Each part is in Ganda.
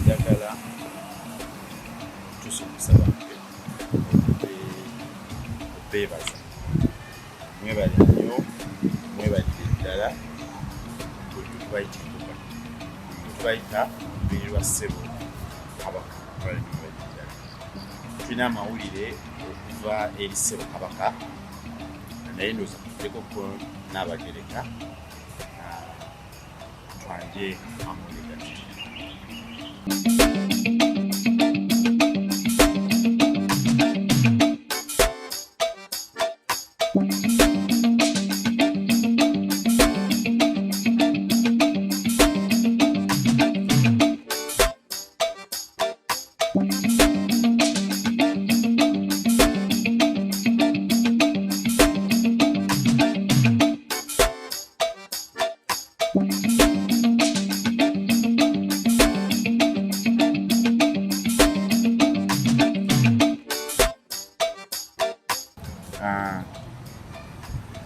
Njagala tusomesa bange obeebaza, mwebale nnyo, mwebalire ddala. Tubayita embuga, tubayita lubiri lwa ssebo Kabaka. Mwebale nnyo, mwebalire ddala. Tulina amawulire okuva eri ssebo Kabaka, naye ndowooza tutekoko n'Abagereka twanje amawulire gatutirira.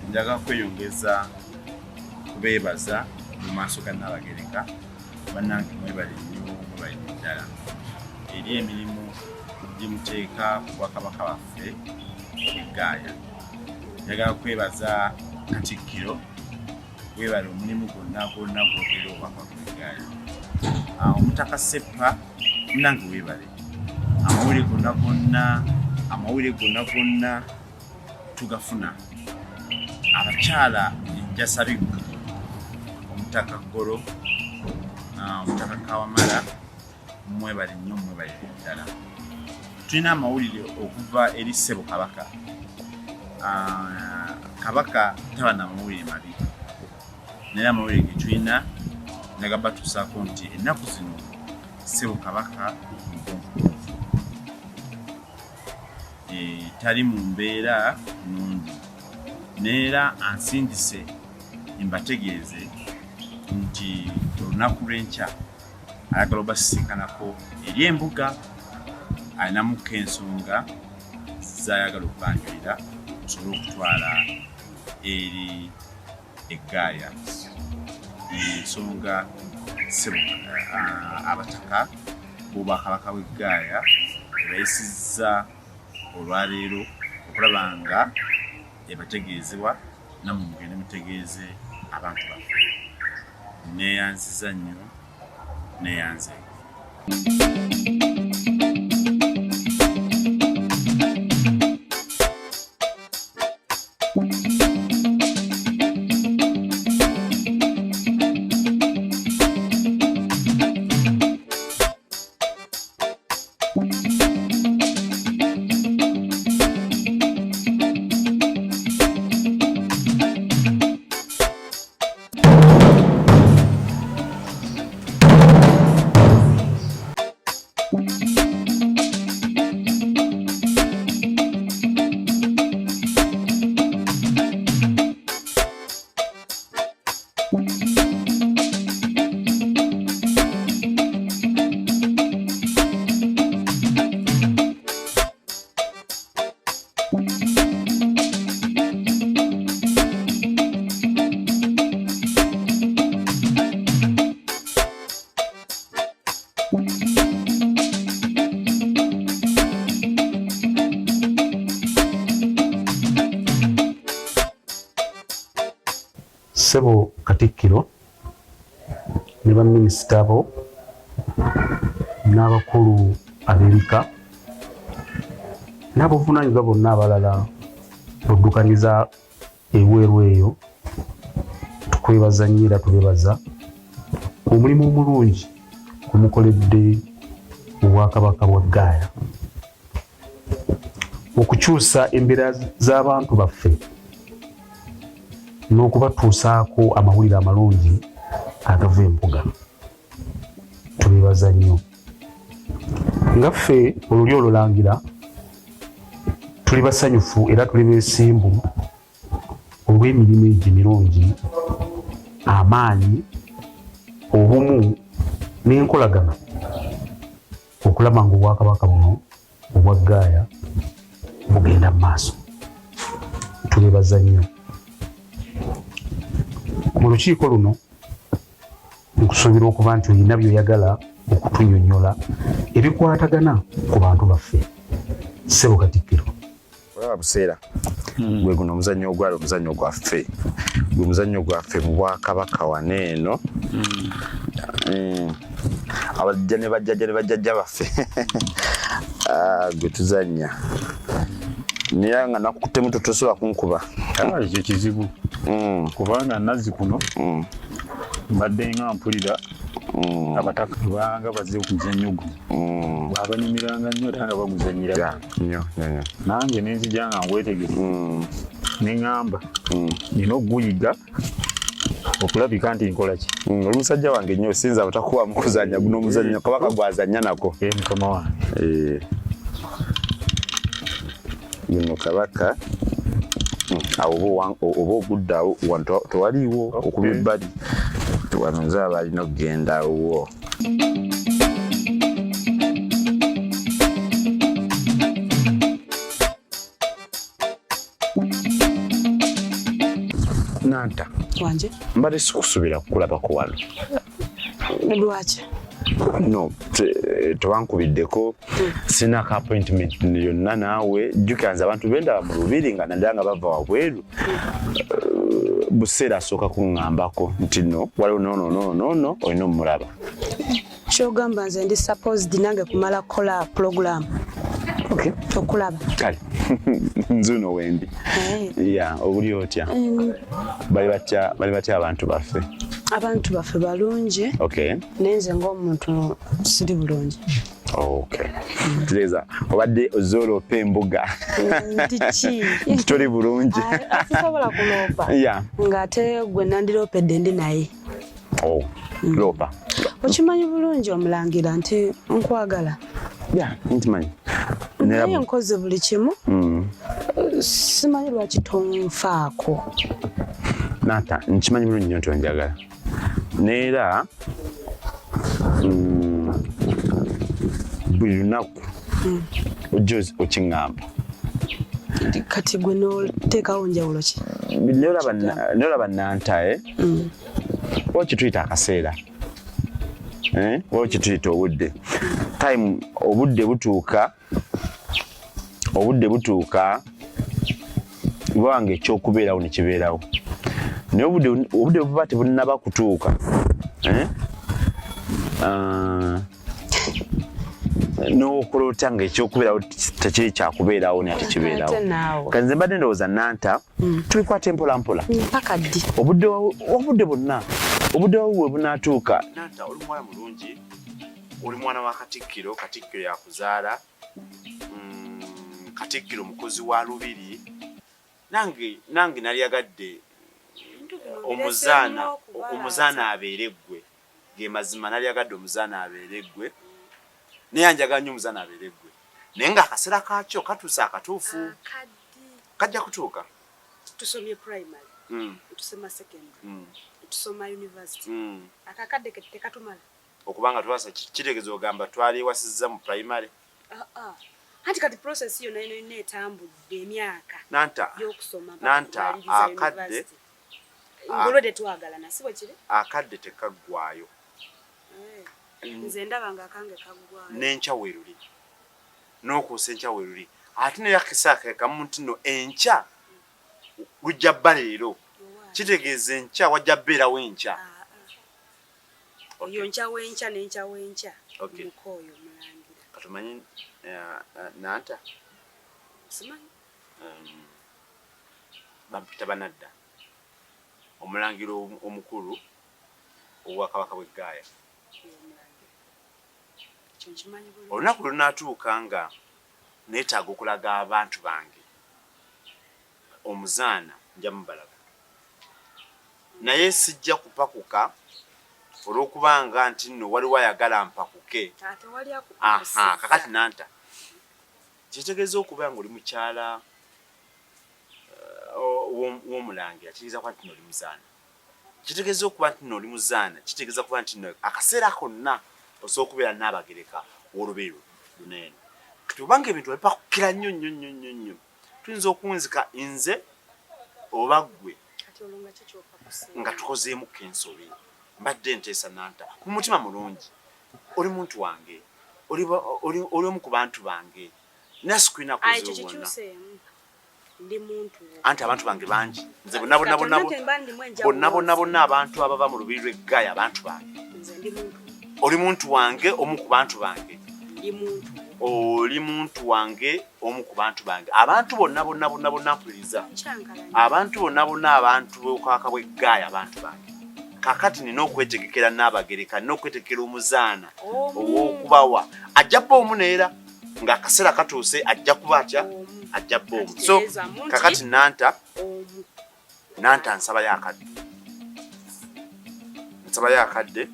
Njagala kweyongeza kubeebaza mu maaso ga Nnabagereka. Bannange, mwebale nnyo, mwebale nnyo ddala eri emirimu gye muteeka ku bwakabaka baffe eggaaya. Njagala kwebaza Katikkiro, webale omulimu gwonna gwonna gwokolera obwakabaka bw'eggaaya. Omutaka Seppa, munnange webale amawulire gonna gonna, amawulire gonna gonna tugafuna. Abakyala enjasabiggu, omutaka Ggolo, omutaka Kawamala, mwebale nnyo, mwebalire ddala. Tulina amawulire okuva eri ssebo Kabaka. Kabaka taba na mawulire mabi, naye amawulire ge tulina nagabatuusaako nti ennaku zino ssebo Kabaka mugonvugonvu, tali mu mbeera nnungi, neera ansindise mbategeeze nti olunaku lw'enkya ayagala obasisinkanako eri embuga, alinamuko ensonga zayagala okubanjulira osobole okutwala eri eggaaya ensonga. Abataka b'obwakabaka bw'eggaaya ebayisizza olwaleero okulaba nga ebategeezebwa, nammwe mugende mutegeeze abantu baffe. Neeyanziza nnyo, neeyanze. Ssebo Katikkiro ne baminisita bo. N'abakulu ab'ebika n'abavunaanyizibwa bonna abalala oddukanyiza ebweru eyo, tukwebaza nnyo era tubebaza omulimu omulungi gwemukoledde obwakabaka bwa Gaaya okukyusa embeera z'abantu baffe n'okubatuusaako amawulire amalungi agava embuga. Tubebaza nnyo. Nga ffe olulyo olulangira tuli basanyufu era tuli beesimbu olw'emirimu egyo emirungi, amaanyi, obumu n'enkolagana okulaba ng'Obwakabaka buno obwa Gaaya bugenda mu maaso. Tubebaza nnyo. Mu lukiiko luno nkusuubira okuba nti olina by'oyagala okutunyonnyola ebikwatagana ku bantu baffe. Ssebo Katikkiro. Olaba Buseera, gwe guno omuzannyo ogwali omuzannyo gwaffe, gwe muzannyo gwaffe mu bwakabaka wano eno. Abajja ne bajjajja ne bajjajja baffe, ah, gwe tuzannya, naye nga nakukuttemu tosobola kunkuba. Ah, ekyo kizibu, kubanga nazzi kuno mbadde nga mpulira abataka banga bazze ku muzannyo guno, bwabanyumiranga nnyo era nga baguzannyira nnyo nnyo. Nange nenzija nga ngwetegese, neŋŋamba nina okuguyiga okulabika nti nkola ki. Oli musajja wange nnyo, sinza butakuwa mukuzanya guno omuzannyo kabaka gwazannya nako. Eh, mukama wange. Eh. Guno kabaka awo oba ogudde awo wano tewaliiwo okuba ebbali wano, nze aba alina okugenda awo. Nanta. Wanje. Mbadde sikusuubira kukulabako wano. Lwaki? No, tewankubiddeko, sinako appointment yonna naawe. Jjukira nze abantu bendaba mu lubiri nga naddala nga bava wabweru, Buseera asooka kuŋŋambako nti no waliwo no no no no no olina omulaba. Kyogamba nze ndi supposed nange kumala kukola program okulaba? Kale nzuno wendi. Ya, obuli otya? Bali batya, bali batya abantu baffe? Abantu baffe balungi. Naye nze ng'omuntu siri bulungi. Okay, kitegeeza obadde ozze oloopa embuga? Nti ki? Nti toli bulungi. Ah, sisobola kuloopa ng'ate gwe nandiroopedde ndi naye. Oh, loopa. Okimanyi bulungi omulangira nti nkwagala. Ya, nkimanyi. Naye nkoze buli kimu, simanyi lwaki tonfaako. Nata, nkimanyi bulungi nnyo nti onjagala, neera buli lunaku ojja okiŋŋamba. Kati gwe noteekawo njawulo ki? Nolaba nantae, oba kituyita akaseera, eh? Oba kituyita obudde, time, obudde butuuka, obudde butuuka bwanga ekyokubeerawo ne kibeerawo, naye obudde buba tebunnaba kutuuka, eh? Ah, n'okola otya nga ekyokubeerawo tekiri kyakubeerawo naye ate kibeerawo? Ate naawe. Kati nze mbadde ndowooza, Nanta, tubikwate mpola mpola. Mpaka ddi? Obudde bwonna, obudde wabu bwe bunaatuuka. Nanta, oli muwala mulungi, oli mwana wa Katikkiro, Katikkiro yakuzaala. Katikkiro mukozi wa lubiri. Nange nalyagadde omuzaana abeere ggwe. Ge mazima, nalyagadde omuzaana abeere ggwe, naye anjagala nnyo omuzaana abeere ggwe, naye ng'akaseera kaakyo katuuse akatuufu kajja kutuuka. Tusomye primary, tusoma secondary, tusoma university, akakadde tekatumala. Okubanga twasa kitegeeza ogamba twaliwasizza mu primary? Ah, ah. Anti kati process yonna yonna yonna etambudde emyaka Nanta, y'okusoma mpaka Nanta, kumaliriza akadde university. Ng'olwedde twagalana, si bwe kiri? Akadde tekaggwayo. Eh, nze ndaba nga akange kaggwayo. N'enkya weeruli, n'okuusa enkya weeruli, ate naye akisa kekamu nti no enkya lujja bba leero, kitegeeza enkya wajja bbeerawo enkya. Ah, ah. Oyo nkyawenkya nenkyawenkya muko oyo omulangira. Katumanyi Nanta? Simanyi. Bampita Banadda, omulangira omukulu ow'Obwakabaka bw'Eggaaya. Olunaku lunaatuuka nga neetaaga okulaga abantu bange omuzaana, nja mubalaga. Naye sijja kupakuka olw'okubanga nti nno waliwo ayagala mpakuke. Aha, kakati Nanta, kyetegeeza okuba nga oli mukyala w'omulangira kitegeeza kuba nti nno oli muzaana. Kitegeeza okuba nti nno oli muzaana kitegeeza kuba nti nno akaseera konna osobola okubeera Nnaabagereka w'olubiri luno eno. Kati oba nga ebintu wabipakukira nnyo nnyo nnyo nnyo nnyo, tuyinza okuwunzika nze oba ggwe nga tukozeemukko ensobi. Mbadde nteesa Nanta mu mutima mulungi, oli muntu wange, oli omu ku bantu bange, naye sikulinaako buzibu bwonna. Anti abantu bange bangi nze bonna bonna bonna bonna bonna bonna abantu abava mu lubiri lw'eggaaya abantu bange. Oli muntu wange, omu ku bantu bange. Oli muntu wange, omu ku bantu bange. Abantu bonna bonna bonna bonna mpuliriza. Abantu bonna bonna abantu b'obwakabaka bw'eggaaya abantu bange. Kakati nina okwetegekera Nnaabagereka, nina okwetegekera omuzaana ow'okubawa. Ajja bba omu neera ng'akaseera katuuse ajja kuba atya? Ajja bba omu. So kakati Nanta, Nanta nsabayo akadde. Nsabayo akadde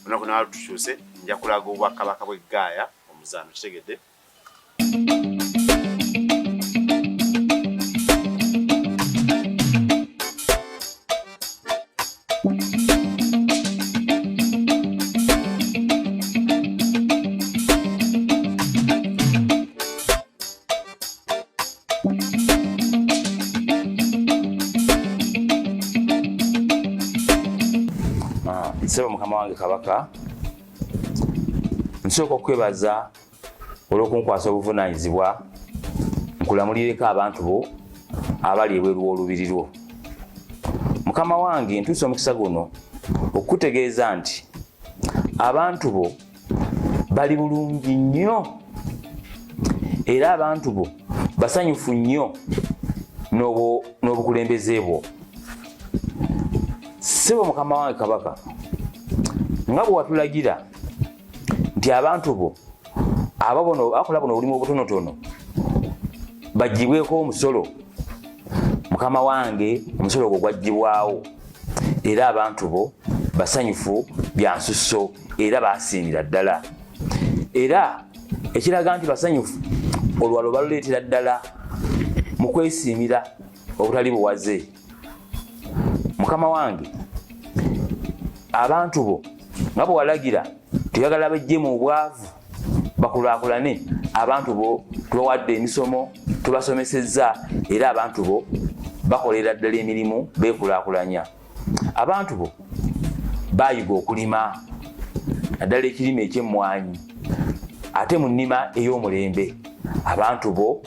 olunaku nawe tukyuse nja kulaga obwakabaka bw'eggaaya omuzaano kitegedde. Ssebo mukama wange Kabaka, nsooka okukwebaza olw'okunkwasa obuvunaanyizibwa nkulamulireko abantu bo abali ebweru w'olubiri lwo. Mukama wange, ntuusa omukisa guno okukutegeeza nti abantu bo bali bulungi nnyo era abantu bo basanyufu nnyo n'obukulembeze bwo. Ssebo mukama wange Kabaka, nga bwe watulagira nti abantu bo abakola buno obulimu obutonotono baggyibweko omusolo, mukama wange omusolo ogwo gwaggyibwawo era abantu bo basanyufu bya nsusso era baasiimira ddala. Era ekiraga nti basanyufu, olwalo baluleetera ddala mu kwesiimira obutali buwaze. Mukama wange, abantu bo nga bwe walagira tuyagala bejje mu bwavu bakulaakulane, abantu bo tubawadde emisomo, tubasomesezza era abantu bo bakolera ddala emirimu beekulaakulanya. Abantu bo baayiga okulima naddala ekirime eky'emmwanyi ate mu nnima ey'omulembe. Abantu bo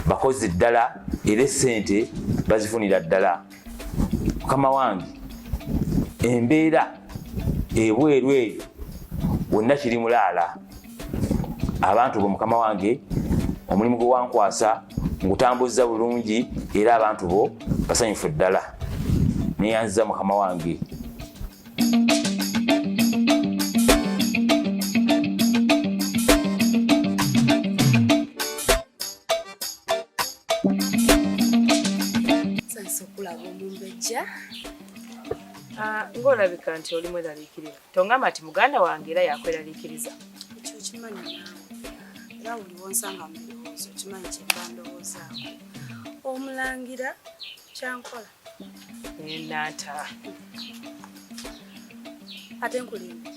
bakozi ddala era essente bazifunira ddala. Mukama wange, embeera ebweru eyo wonna kiri mulaala. Abantu bo mukama wange, omulimu gwe wankwasa ngutambuzza bulungi era abantu bo basanyufu ddala. Neyanziza mukama wange. Ng'olabika nti oli mweraliikirivu. Tongamba nti muganda wange era yakweraliikiriza. Ekyo okimanyi naawe. Era buli wonsanga mu birowoozo okimanyi kye mba ndowoozaako. Omulangira kyankola. Nanta. Ate nkulimba.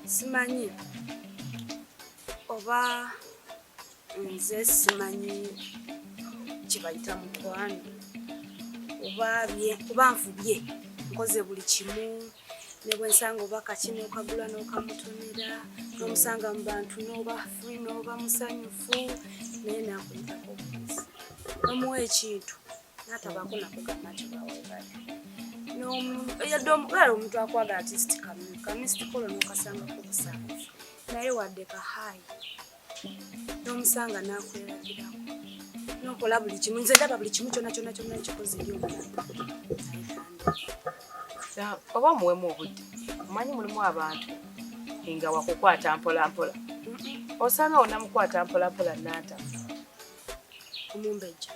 Simanyi oba nze simanyi kye bayita mukwano oba nfubye nkoze buli kimu ne bwe nsanga oba kaki n'okagula n'okamutonera n'omusanga mu bantu n'oba free n'oba musanyufu naye naakuyitako obuwuzi n'omuwa ekintu n'atabaako nakugamba nti baweebale. Yadde omugala omuntu akwagala artist kamistikolo n'okasangako busanvu naye wadde ka hayi n'omusanga n'akwerabirako n'okola buli kimu. Nze ndaba buli kimu kyonna kyonna kyonna nkikoze eri omulala naye oba omuwemu obudde. Omanyi mulimu abantu nga wakukwata mpola mpola, osanga onamukwata mpola mpola nanta omumbejja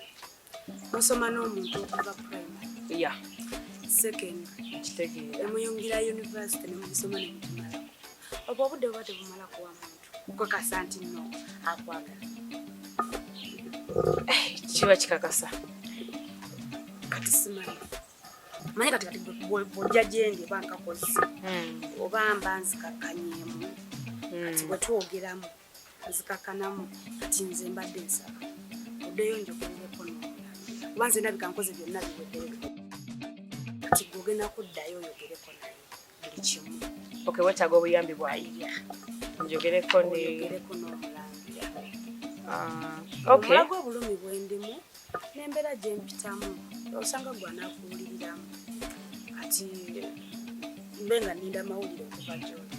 osoma n'omuntu okuva primary ya secondary kitegeera nemuyingira university nemugisoma nemugimalako, obwo obudde buba tebumala kuwa muntu kukakasa nti nno akwagala. Kiba kikakasa. Kati simanyi manyi kati kati bw'ojja gyendi oba nkakozi oba mba nzikakkanyeemu, kati bwe twogeramu nzikakkanamu. Kati nze mbadde nsaba oddeyo njogerereko n'omulangira, kuba nze ndabika nkoze byonna biweddeyo. Kati gwe ogenda kuddayo oyogereko naye buli kimu. Okay, wetaaga obuyambi bwayiya njogereko ne oyogereko n'omulangira. Ah, okay. Omulaga obulumi bwendimu n'embeera gye mpitamu, osanga gwe anaakuwuliriramu. Kati mbe nga nninda mawulire okuva gy'oli.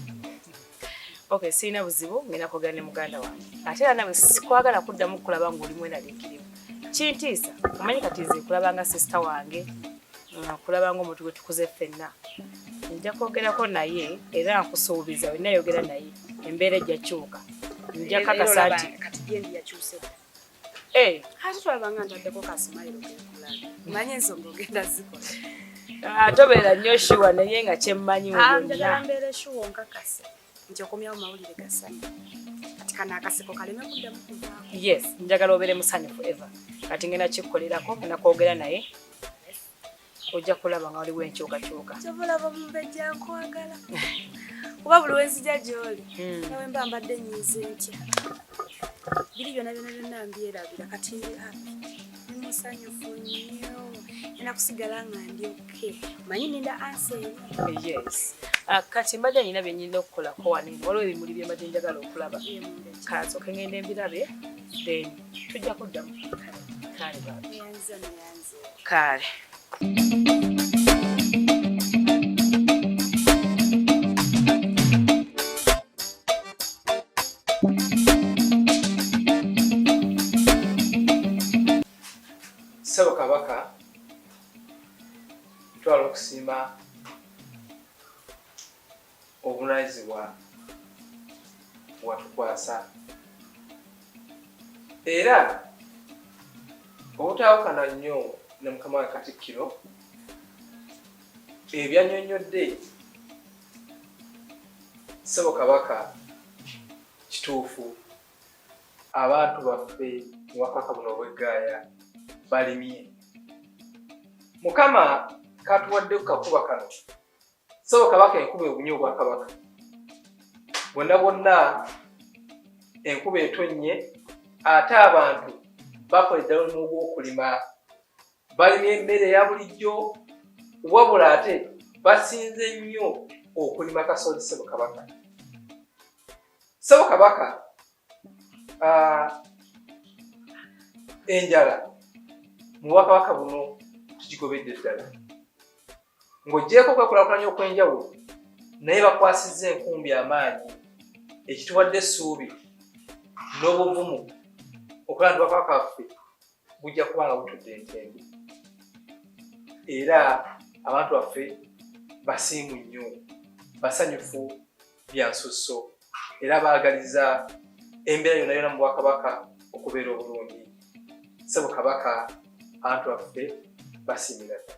Okay, sirina buzibu, ngenda kwogera ne muganda wange. Ate era nawe sikwagala kuddamu kulaba ng'oli mweraliikirivu, kintiisa. Omanyi kati nze kulaba nga sister wange, kulaba nga omuntu gwe tukuze ffenna. Nja kwogerako naye era nkusuubiza wenna yogera naye embeera ejja kyuka, nja kakasa nti kati gyendi yakyuse dda. Eh, ate twalaba nga ntaddeko kasimayiro kekulaba, manye ensonga ogenda zikola. Ah, tobeera nnyo sure, naye nga kyemmanyi mu Ah, njagala byonna mbeere sure, nkakase nti okomyawo mawulire gasanyu. Kati kano akaseko kaleme kuddamu kuvaako. Yes, njagala obeere musanyufu ever. Kati ngenda kikkolerako, ngenda kwogera naye, ojja kulaba nga waliwo enkyukakyuka. Kyova olaba omumbejja nkwagala, kuba buli wenzija gy'oli nawe mba mbadde nyiize ntya, biri byonna byonna byonna mbyerabira. Kati ndi happy, ndi musanyufu nnyo, ngenda kusigala nga ndi okay. Manyi ninda answer eri. Yes. Ah, kati mbadde nina bye nyina okukolako wano eno, waliwo ebimuli bye mbadde njagala okulaba. Kansooke ngende mbirabe, then tujja kuddamu. Kale bambi. Neyanza, neyanza. Kale. Ssebo Kabaka, ntwala okusiima obuvunaanyizibwa watukwasa era obutaawukana nnyo ne mukama we Katikkiro ebyannyonnyodde. Ssebo Kabaka, kituufu abantu baffe mu bwakabaka buno obw'Eggaaya balimye. Mukama katuwadde ku kakuba kano, ssebo Kabaka. Enkuba ebunye obwakabaka bwonna bwonna, enkuba etonnye, ate abantu bakola eddala omulimu gw'okulima. Balimye emmere eya bulijjo, wabula ate basinze nnyo okulima kasooli, ssebo Kabaka. Ssebo Kabaka, enjala mu bwakabaka buno tugigobedde ddala. Ng'oggyeeko okwekulaakulanya okw'enjawulo, naye bakwasizza enkumbi amaanyi, ekituwadde essuubi n'obuvumu okulaba nti obwakabaka bwaffe bujja kuba nga butudde entembe. Era abantu baffe basiimu nnyo, basanyufu bya nsusso, era baagaliza embeera yonna yonna mu bwakabaka okubeera obulungi. Ssebo Kabaka, abantu baffe basiimira ddala.